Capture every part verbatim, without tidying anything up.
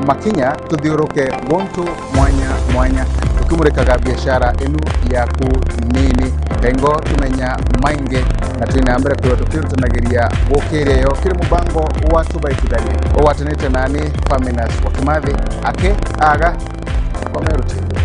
makinya, tuthiuruke guntu mwanya mwanya, tukimurikaga biashara inu yaku nini. Kaingo tumenya maingi, na twina mbere kwithirwa tukirutanagiria gukiria yo kiri mubango wa Tubaitithanie. Ugwatanite nani, Faminas wa Kimathi, aki aga kwa Meru T V.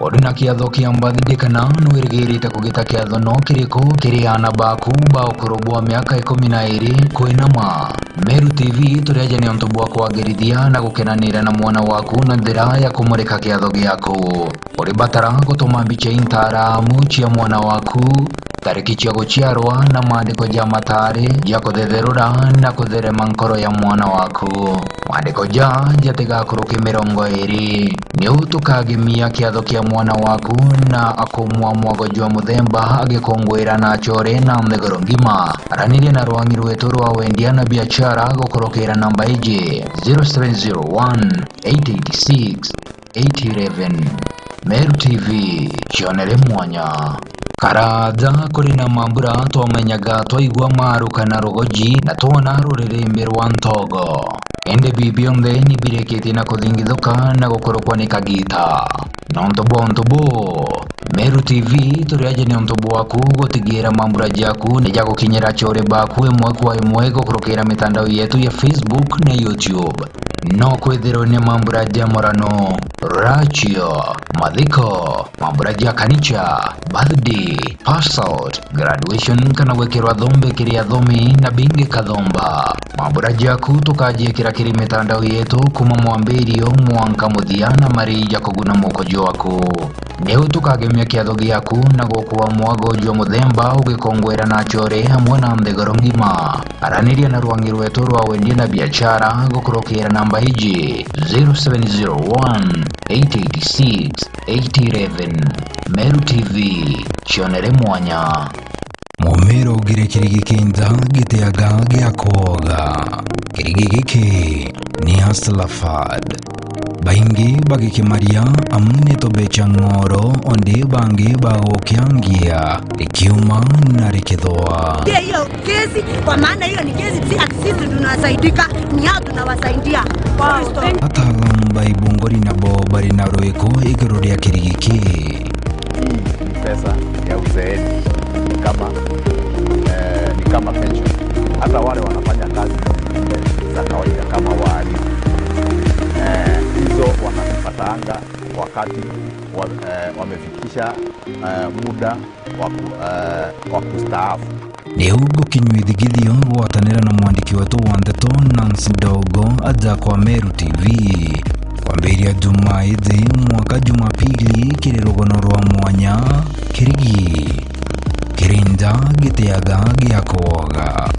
Uri na kiatho kia birthday kana nwirigirite kugita kiatho no kiriku kiri aana baku ba ukuru bwa miaka ikumi na iiri kwinama? Meru T V turi aja ni untu bwa kwagirithia na gukenanira na mwana waku na njira ya kumurika kiatho giaku. Uribatara gutuma mbicha intaramu cia mwana waku, tariki cia guciarwa na maandiko ja matari ja kuthetherura na kutherema nkoro ya mwana waku. Maandiko ja jatigakuruke mirongo iiri. Niu tukagemia kiatho kia mwana waku na akumwa mwago jwa muthemba agikunguira na achore na nthiguru ngima. Araniria na rwangi rwetu rwa wendia na biashara gukurukira namba iji, zero seven zero one, eight eight six, eight eleven. Meru T V, cionere mwanya. Karaja kuri na mambura twamenyaga twaigua maruka na rugoji na twona ruririmbi rwa ntogo. Indi bi bionthe ni birikitie na kuthingithuka na gukurukwa ni kagita. Nontu bwa untu buu, Meru T V turi aja ni untu bwaku gutigira mambura jaku ni jagukinyira achore baku imwe kwa imwe gukurukira mitandao yetu ya Facebook na YouTube. No kwithirwe ni mambura ja murano, ruracio, mathiko, mambura ja kanicha, birthday, pass out, graduation kana gwikirwa thombe kiri athomi na bingi kathomba. Mambura jaku tukajiikira kiri mitandao yetu kuma mwambirio mwanka muthia na mari ja kuguna moko jwaku. Niu tukagemia kiatho giaku na gukua mwago jwa muthemba ugikongwera na achore amwe na nthiguru ngima. Araniria na rwangi rwetu rwa wendia na biashara gukurukira namba iji, zero seven zero one, eight eight six, eight eleven. Meru T V, cionere mwanya. Mumero ugire kirigi kinja gitiaga gia kwoga. Kirigi giki ni Hustler Fad. Baingi bagikimaria amu ni tubecha ng'oro, ondi bangi bagukiangia rikiuma na rikithwa. Ndio hiyo kesi, kwa maana hiyo ni kesi, si ati sisi tunasaidika, ni hao tunawasaidia. Wow, thank you. Ataalamu ba ibungori nabo bari na rwiko iguru ria kirigi ki. Hii ni pesa ya uzeeni, ni kama, eh, ni kama pension. Hata wale wanafanya kazi zingine za kawaida kama walimu, eh, hizo wanazipataanga wakati wa, eh, wamefikisha, eh, muda wa ku-, eh, wa kustaafu. Riu gukinyua ithigithio gwatanira na mwandiki wetu wa ndeto Nancy Ndogo aja kwa Meru T V. Kwambiria Jumaa ithi mwanka Jumapili kiri rugono rwa mwanya, kirigi, kirinja gitiaga gia kwoga.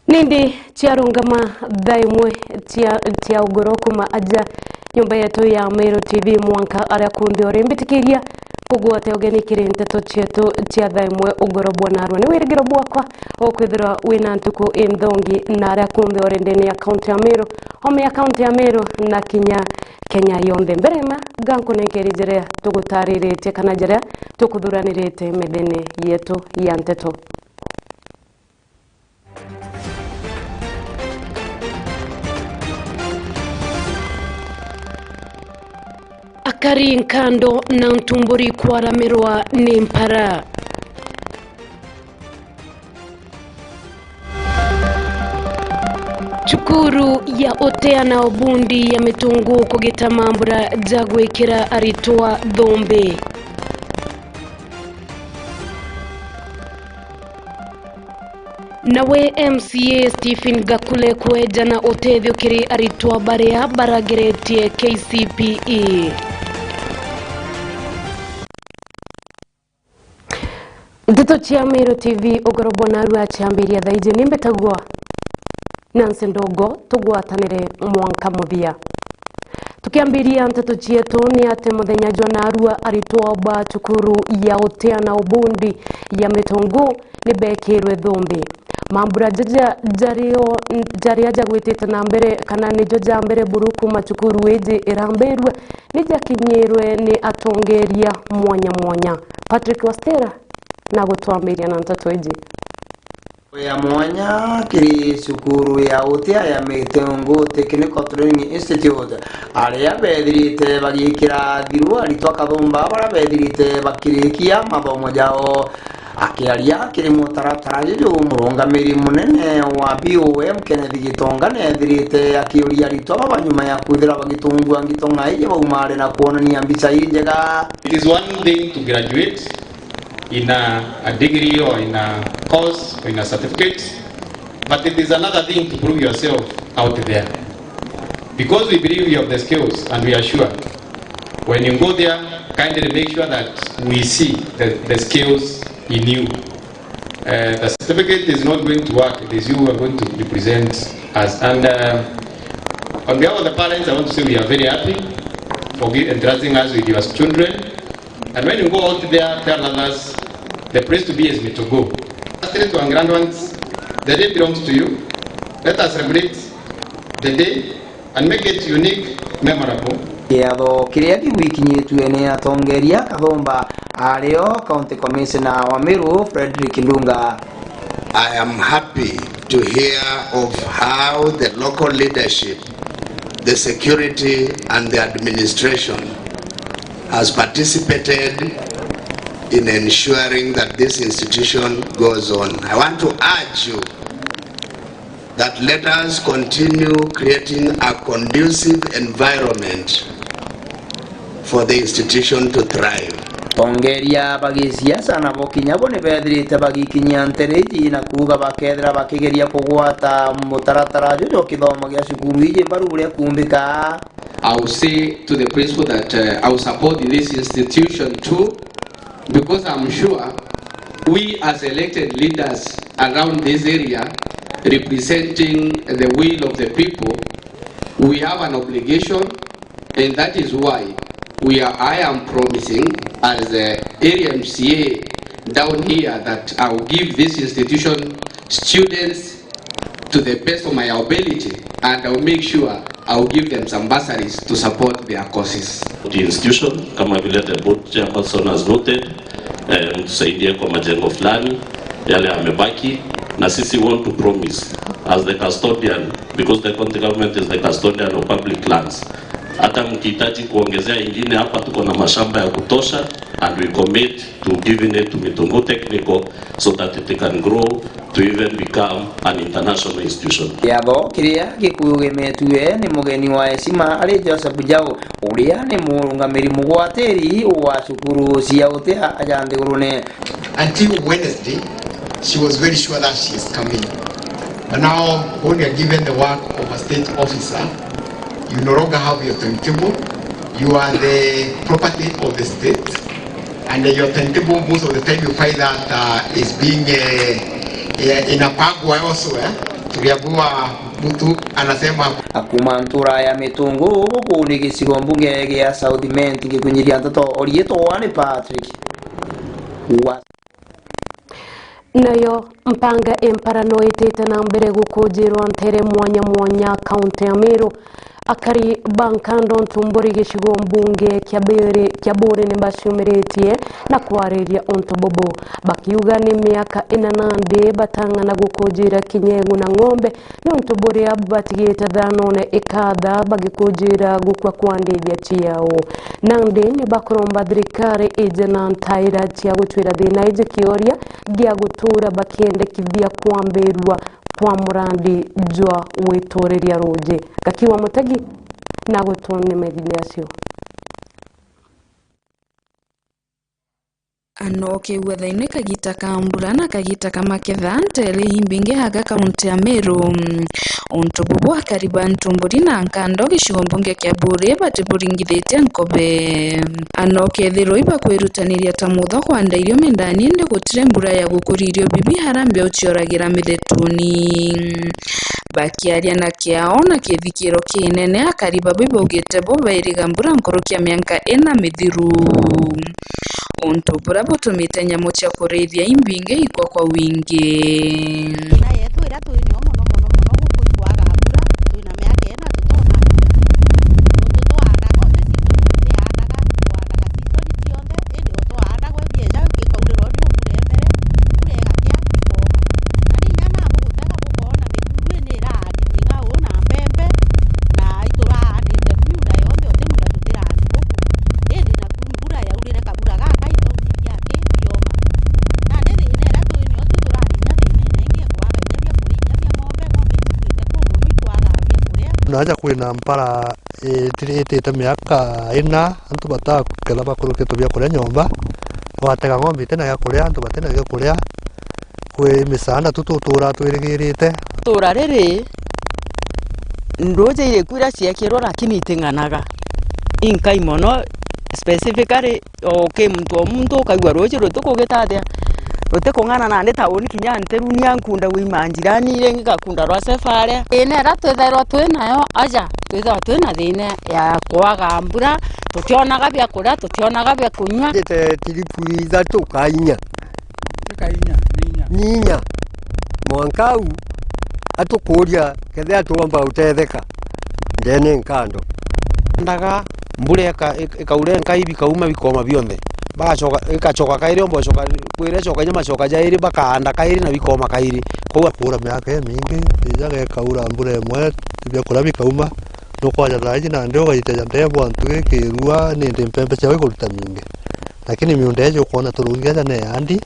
Nindi ciarungama thaa imwe cia, cia ugoro kuma aja nyomba yetu ya Meru T V mwanka aria kunthe uri, mbitikiria kugwate ugeni kiri nteto cietu cia thaa imwe ugoro bwa narua. Ni wirigiro bwakwa ukwithirwa wina ntuku inthongi na aria kunthe uri ndene ya kaunti ya Meru, ome ya kaunti ya Meru na kinya Kenya yonthe. Mbere ma gankunenkeri jiria tugutariritie kana jiria tukuthuranirite methene yetu ya nteto. Akari nkando na ntumburi kwaramirwa ni mpara. Cukuru ya Utea na Obundi ya Mitungu kugita mambura ja gwikira aritwa thumbi. Nawe M C A Stephen Gakule kwejana utethio kiri aritwa baria barageretie K C P E. Nteto cia Meru T V, ugoro bwa narua ciambiria thaa iji. Ni mbitagwa Nancy Ndogo, tugwatanire mwanka muthia. Tukiambiria nteto cietu, ni ati muthenya jwa narua aritwa ba cukuru ya Utea na Ubundi ya Mitungu ni bekirwe thumbi. Mambura jaja jario, jaria jagwitite na mbere, kana nijo ja mbere buru kuma cukuru iji irambirue, ni jakinyirwe ni atongeria mwanya mwanya. Patrick Wastera na gutwambiria na nteto iji. Ya mwanya kiri cukuru ya Utea ya Mitungu Technical Training Institute, aria bethirite bagikira thiru aritwa kathumba baria bethirite bakirikia mathomo jao. Akiaria kiri mutaratara juju, murungamiri munene wa B O M Kenneth Gitonga nethirite akiuria aritwa baba nyuma ya kwithira bagitungua ngito ng'ai je baumare na kwonania mbica injega. It is one thing to graduate in a, a degree or in a course or in a certificate, but it is another thing to prove yourself out there. Because we believe you have the skills and we are sure when you go there, kindly make sure that we see the, the skills in you. Uh, the certificate is not going to work, it is you who are going to represent us. And uh, on behalf of the parents, I want to say we are very happy for gi- entrusting us with your children. And when you go out there, tell others the place to be is Mitugu. Firstly, to our grand ones, the day belongs to you. Let us celebrate the day and make it unique, memorable. Kiatho kiria kigwikinyitue ni atongeria kathumba ario County Commissioner wa Meru, Frederick Ndunga. I am happy to hear of how the local leadership, the security and the administration has participated in ensuring that this institution goes on. I want to urge you that let us continue creating a conducive environment for the institution to thrive. Atongeria ba gisiasa nabo kinya bo ni bethirite bagikinyia ntere iji na kuuga bakethira bakigeria kugwata mutaratara juju kithomo gia cukuru iji mbaru buria kuumbika. I will say to the principal that uh, I will support this institution too, because I'm sure we as elected leaders around this area representing the will of the people, we have an obligation, and that is why we are, I am promising as the area M C A down here that I will give this institution students to the best of my ability, and I will make sure I will give them some bursaries to support their courses. The institution, kama vile the board chairperson has noted, eh, mtusaidie kwa majengo fulani yale yamebaki, na sisi want to promise as the custodian, because the county government is the custodian of public lands. Hata mkihitaji kuongezea ingine hapa, tuko na mashamba ya kutosha, and we commit to giving it to Mitungu Technical so that it can grow to even become an international institution. Kiatho kiria gikugemetue ni mugeni wa heshima ari Joseph Njau, uria ni murungamiri mugwatiri wa cukuru cia Utea aja nthigurune. Until Wednesday, she was very sure that she is coming. But now, when you are given the work of a state officer, you no longer have your timetable. You are the property of the state, and your timetable most of the time you find that uh, is being uh, uh, inapangwa also eh? Tuliambiwa mtu anasema. Akuma ntura ya Mitungu, guku ni gicigo mbunge gia South Imenti, gikunyiria nteto, orietwa ni Patrick wa Nayo mpanga Impara no itite na mbere gukunjirwa ntere mwanya mwanya kaunti ya Meru. Akari ba Nkando Ntumburi gicigo mbunge kia Buri, kia Buri ni baciumiritie na kwariria untu bubu, bakiuga ni miaka ina nandi batang'ana gukunjira kinyegu na ng'ombe, niuntu buria batigite thanone ikatha bagikunjira gukua kwa ndithia ciao. Nandi ni bakuromba thirikari ije na ntaira cia gucwira thina iji kioria gia gutura bakiendekithia kwambirua kwa murandi jwa gwituriria ruuji. Gaki wa Mutegi na gutwonia mathinde acio. Anokeigua thaino kagita ka mbura na kagita ka maketha nteere imbingi aga kaunti ya Meru. Untu bubu akari ba Ntumburi na Nkando gicigo mbunge kia Buuri batiburingithitie nkobe. Anokethirwa ibakwirutaniria ta mutho kwanda irio mindani, indi gutiri mbura ya gukuria irio bibi ara mbeu cioragira mithetuni. Bakiaria na kiao na kithikiro kinene, akari babu baugite bo bairiga mbura nkuruki ya mianka ina mithiru. Untu buria butumite nyamu cia kurithia imbingi ikwa kwa wingi. Thina yetu iria twi nio mono, mono, mono, guku ikwaga mbura, twina miaka ina tutona mbura. Nontu twaandaga, uti season tutiandaga, twaandaga season cionthe, indi o twaandagwa bieja, gikaurirwa ni mbura ya mbere, mbura igakia, bikooma. Na ni inya nabo gutega bukoona mikuuru ini iraandi thina uu na mbembe, na ituraandite miunda yonthe, uti muunda tutiraandi guku. Indi naku mbura yaurire kabura gaka, itounyiria ki bioma. Nandi thina iria twi nio tu turari inya thinene ingi ya kwaga inya bia kuria, inya bia ng'ombe, ng'ombe icikuite kuu mono, ikwaga bia kuria. Naja kwina mpara itire-, itite miaka ina, antu bataketha bakurukitwe bia kuria nyomba, watega ng'ombe itina gia kuria, antu batina gia kuria, kwi misaanda tu tuturaa twirigirite. Ituura riri, nduuji iriku iria ciekirwe, lakini iting'anaga. Inkai mono, specifically, o ki muntu o muntu ukaigua ruuji rutikugita atia, rutikung'ana nandi tauni kinya ntirunia nkunda gwi manjirani, ringi gakunda rwa sefaria. Thina iria twithairwa twi nayo aja, twithairwa twi na thina ya kwaga mbura, tutionaga bia kuria, tutionaga bia kunyua. Njite tiripu ithatu ka inya. Ika inya, ni inya. Ni inya. Mwanka au, atukuuria kethira tuomba utetheka ndene Nkando. Ndaga mbura ika-, ik-, ikaura enkai bikauma bikoma bionthe. Bagacoka, igacoka kairi, omba ucoka, kwira icoka inya macoka jairi, bakaanda kairi na bikoma kairi. Kwou kuura miaka imingi, ijaga ikaura mbura imwe, biakuria bikauma. Nukwaja thaa iji nandi ugaiteja ndeebo antu ikirua, nindi mpembe ciao ikuruta mingi. Lakini miunda iji ukwona turugi aja ni yandi,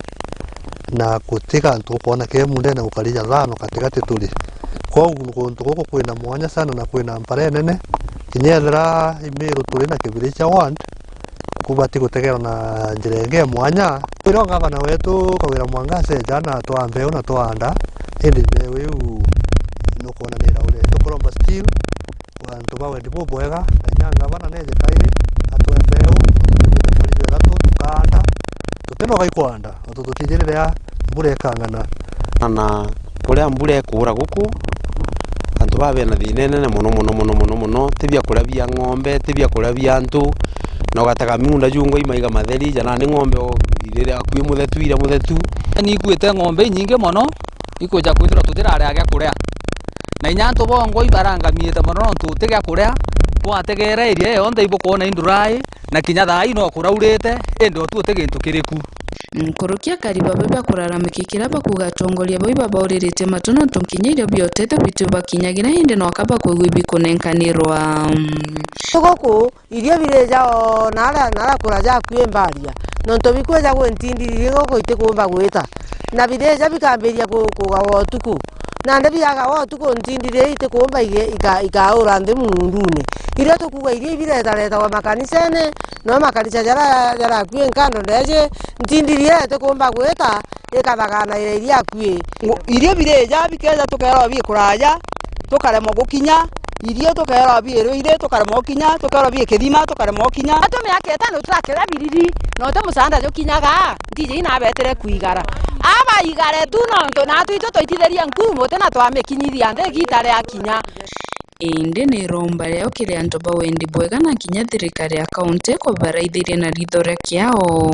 na guti gantu ukwona ke mundene gukari ja thano gatigati turi. Kwou guntu guku kwina mwanya sana na kwina mpara inene, kinya ethira Imiru turi na Kibiricha ward, kubati gutegerwa na njira ingi ya mwanya. Kwithirwa ngavana wetu Kawira Mwangaza eja na twaa mbeu na twaanda, indi mbeu iu nukwona ni iraure. Tukuromba still, antu ba wendi bubwega, na inya ngavana neeje kairi, atwe mbeu, tuthithie turi bwega tu, tukaanda, tutinoga ikwanda, ontu tutithirire a mbura ikang'ana. Na kuria mbura ikuura guku, antu baa bena thina inene mono, mono, mono, mono, mono, ti biakuria bia ng'ombe, ti biakuria bia antu, na ugatega miunda jungwa imaiga matheri, ja nandi ng'ombe o irire akui muthetu, iria muthetu. Ni ikuite ng'ombe inyingi mono, ikwija kwithirwa tutirari a gia kuria. Na inya antu bongwa ibarangamiite mono nontu uti gia kuria, bwategeera iria yonthe ibukwona indurai, na kinya thaa ii no kuraurite, indi otu uti gintu kiriku. Nkuruki akari babu bakuraramikikira bakuuga atongoria bau ibabauririte matu nontu kinya irio bia utethio bitio bakinyagira, indi no kaba kwigua ibikunenkanirwa. Guku Irio birija o naria, naria kuraja akui mbaria, nontu bikwija gwe ntindiri iri guku itikumba gwita, na birija bikambiria ku-, kugawa utuku. Nandi biagawa utuku, ntindiri itikumba ige-, ika-, ikaura nthi mundune. Irio tukuuga irio ibiretaretawa makanisene, no makanisa jaria, jaria akui nkando ndeji, ntindiri iyo itikumba gwita, ikathaganaira iria akui. Ngo-, irio birija bikeja tukeerwa bi kuraja, tukaremwa gukinya, irio tukeerwa bi ruiri, tukaremwa gukinya, tukeerwa bi kithima, tukaremwa gukinya. Atu miaka itano turakiria biriri, na uti musaanda jukinyaga, ntiji inabetire kwigara. Abaigare tu nontu naatu itu twaitithirie nkumu, uti na twamikinyithia nthi igiita riakinya. Indi ni iromba riao kiri antu ba wendi bwega na kinya thirikari ya kaunti kubaraithiria na ritho ria kiao.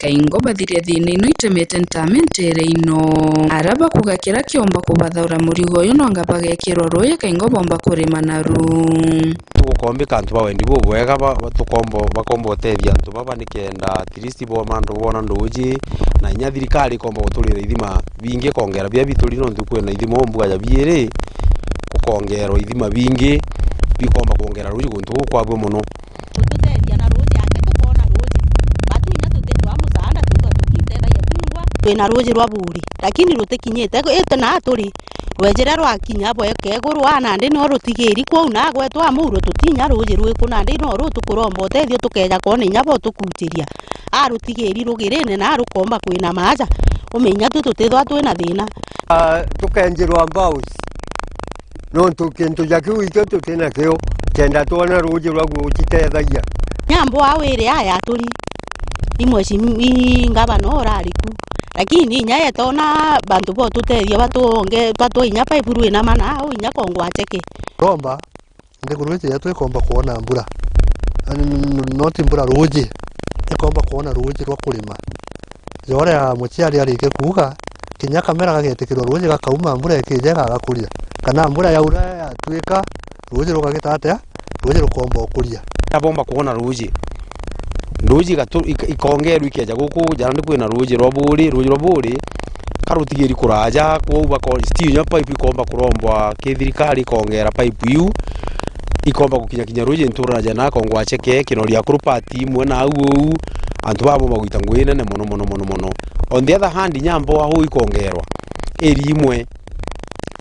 Kaingo bathiria thina ino itemete ntame nteere ino. Ara bakuuga kira kiomba kubathaura murigo uyu nonga bagekirwa ruuya kaingo bomba kurima naru. Tugukombika antu ba wendi bubwega ba, ba, tukombo-, bakomba utethia antu baba nikenda at least bo mantu bona nduuji, na inya thirikari ikomba guturira ithima bingi kongera bia bituri nontu kwina ithima umbuga ja biiri, gukongerwa ithima bingi bikomba kwongera ruuji guntu guu kwabua mono. Gututethia na ruuji angi tukoona ruuji. Batu inya tutitwa musaanda twithwa tukitethagia twingwa. Twina ruuji rwa buuri, lakini rutikinyite ite na turi. Rwejire rwakinya bweke iguru, a nandi no rutigiri, kwou na gwetwa amuru tutinya ruuji rwiku, nandi no ru tukuromba utethio tukeja kwona inya bo tukuchiria. A rutigiri rugirine na rukomba kwina maaja, umenya tu tutithwa twina thina. Ah, tukenjirwa mbausi, nontu kintu ja kiu ikio tutina kio, kenda twona ruuji rwa gucitethagia. Nyambo a wiri aya aturi, i mweshimi-, i ngavana urari ku, lakini inya yetona bantu botutethia batuonge, batwe inya paipu rwina mana au inya kongwa cheke. Romba, nthiguru iji yetu ikomba kwona mbura. N-, n-, not mbura, ruuji. Ikomba kwona ruuji rwa kurima. Joria muciari arike kuuga, kinya kamera gagetikirwa ruuji gakauma, mbura ikija igagakuria. Kana mbura yaura yatwika, ruuji rugagita atia? Ruuji rukomba ukuria. Abomba kwona ruuji. Ruuji igatu-, ik-, ikongerwa ikeja guku, jara ndi kwina ruuji rwa Buuri, ruuji rwa Buuri, ka rutigiri kuraja, kwou bako-, still inya pipe ikomba kurombwa ki thirikari ikongera pipe iu, ikomba gukinya kinya ruuji nturana ja na kongwa cheke, kinoria kuru part imwe na au uu, antu babomba gwita ngui nene mono, mono, mono, mono. On the other hand, inya mboa uu ikongerwa, area imwe,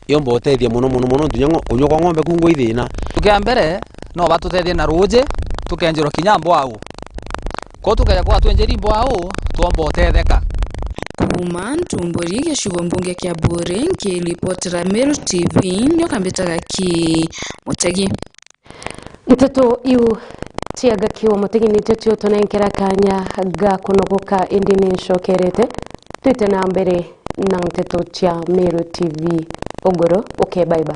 yomba utethia mono, mono, mono, nontu inya ngo-, kunywa kwa ng'ombe kungwa ithina. Kia mbere, no batutethie na ruuji, tukenjerwa kinya mboa uu. Ko tukeja kwa twenjeri mboa uu, twomba utetheka. Kuuma Ntumburi, gicigo mbunge kia Buuri, nkiripotera Meru T V, nio kambitaga ki Mutegi. Nteto iu cia Gaki wa Mutegi nitio cio tunenkera kanya ga kunogoka, indi ni ncokerete. Twite na mbere na nteto cia Meru T V. Uguru ukebaiba.